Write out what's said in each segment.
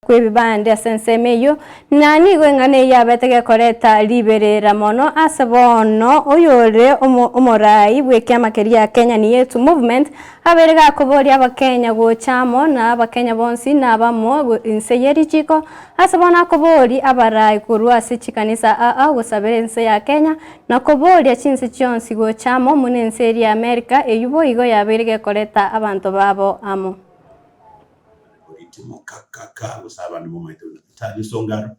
Kw'ebibande ase ensemo eyio, na nigo eng'ana eyio yabete gekoreta riberera mono ase bono oyore omorai bw'ekiama keria Kenya Ni Yetu Movement abeire gakoboria abakenya gocha amo na abakenya bonsi na abamo inse ye richiko ase bono akoboria abarai korwa ase chikanisa aa gosabera ense ya Kenya na koboria chinse chionsi gocha amo buna ense eria ya America eyio boigo yabeire gekoreta abanto babo amo. Oritimo ka gose abande momaete buna Peter Lusongaro,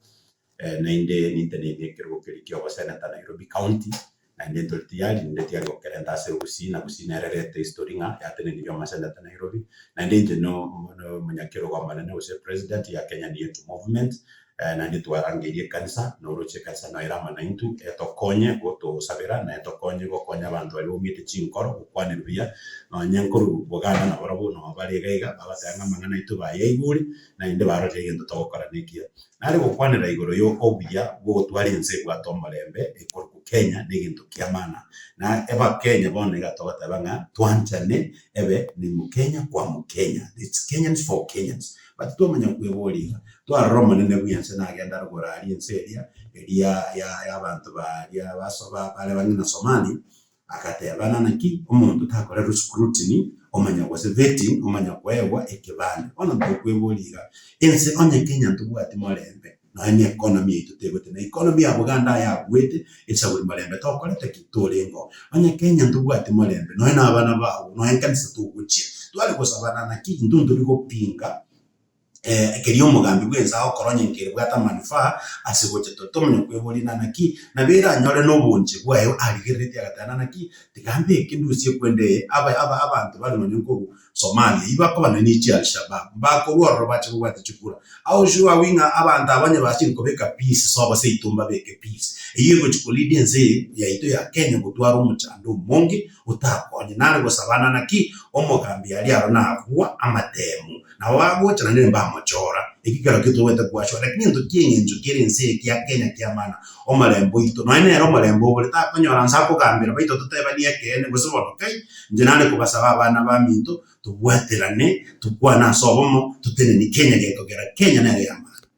naende ninteneine ekerogo keria kia oboseneta Nairobi County, naende ntori tiyari, ninde tiyari gokerenta ase Gusii, na Gusii nere erete history ng'a yatenenirie omoseneta Nairobi, naende inche no omonyakerogo omonene gose president ya Kenya Ni Yetu Movement, Naende twarangeirie ekanisa, na oroche ekanisa noyo ere amo naintwe, etokonye gotosabera, na etokonye gokonya abanto baria baumiete chinkoro gokwanerwa buya, nonye nkorwa Buganda nabarabwo noo bare iga iga, bagoteeba ng'a amang'ana aito bayaigure, naende barorire egento togokora nekiya. Nare gokwanera igoro ya obuya bwa ogotwara ense ebwate omorembe ekorokwa Kenya na egento kia maana. Na abakenya bono iga togoteba ng'a twanchane ebe ni mokenya kwa mokenya, it's Kenyans for Kenyans. But twamanya kweboria iga, twarora omonene bw'ense nagenda rogoro aria ense eria, eria ya y'abanto baria baso bare bang'e na Somali, agatebana naki omonto takorerwe scrutiny, omanya gose vetting, omanya koegwa ekebande. Bono tokweboria iga, ense onye Kenya ntobwati morembe, nonya na economy yaito tegotenena, economy ya Buganda yagwete, esaburi morembe tokorete ki? Torenge oo. Onye Kenya ntobwati morembe, nonya na abana bago, nonya ekanisa togochia, tware gosabana naki intwe ntori gopinga ekeria omogambi bwense agokora onye nkerebwate amanufaa ase gocha tore. Tomanye kweboria ng'a naki, nabo eranyore na obonche bwaye arigereretie agateba ng'a naki, tiga mbeke ndusie kwenda eye, aba aba abanto bare nonye nkorwa Somalia, eyio bakoba nonye ne chi Alshabab, mbakorwa ororo bache kobwate chikura. Ao sure agwo ng'a abanto aba onye bachire kobeka peace sobo seito mbabeke peace. Eyio egochi ko lead ense eye yaito ya Kenya gotwara omochando omonge otakonye. Nare gosabana naki omogambi aria aro nabua amatemu nabo bagocha naende mbamochora. Eki kerokio tobwate goashora lakini egento kia eng'encho kere ense eye kia Kenya kia maana omorembe oito. Nonye nere omorembe obore takonyora nse akogambera baito totebanie ekeene gose bono kai inche nare kobasaba abana baminto tobwaterane tokwane ase obomo totenenie Kenya gekogera Kenya nere ya maana.